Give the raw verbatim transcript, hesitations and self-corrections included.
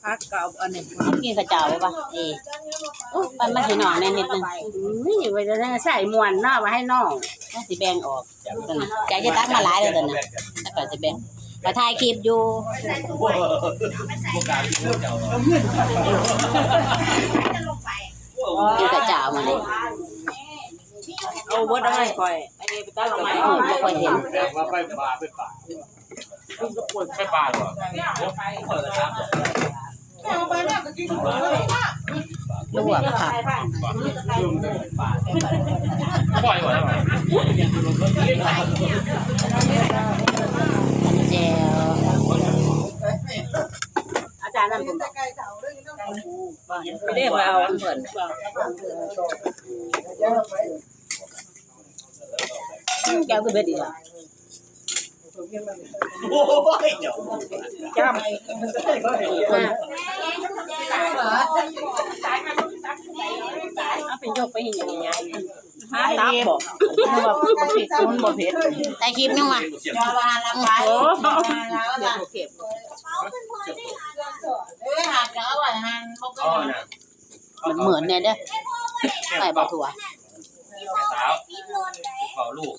พักก็เอาอันนี้ กินข้าวเจ้าบ่ปะ เออ โอ้ย ไปมาให้น้องแหน่นิดนึง นี่ไว้จะใส่ม่วนเนาะ ไว้ให้น้อง น่าสิแบ่งออก อยากจะตักมาหลายเลยตอนนั้น แล้วก็สิแบ่ง ก็ถ่ายคลิปอยู่ กินข้าวเจ้ามาเลย เอาเบิดเอาให้ข่อย ไอ้นี่ไปตักเอาใหม่ โอ้ย บ่ค่อยเห็น ใช่ปลาหรอ ลวกผัก ปล่อยก่อนได้ไหม แจ่ว อาจารย์นั่นผมบอก ไม่ได้มาเอาอันเพิ่น อืม แก้วคือเบ็ดอีกอ่ะ โอ้ย เจ้า เอาไปยกไปเห็นอย่างนี้ หาตับบอก มันบ่เผ็ด มันบ่เผ็ด ถ่ายคลิปยังวะ โอ้ เออ หักแล้วอร่อยหัน เอานะ มันเหมือนเนี่ยเด้อ ใส่บ่ถั่ว สาว ขอลูก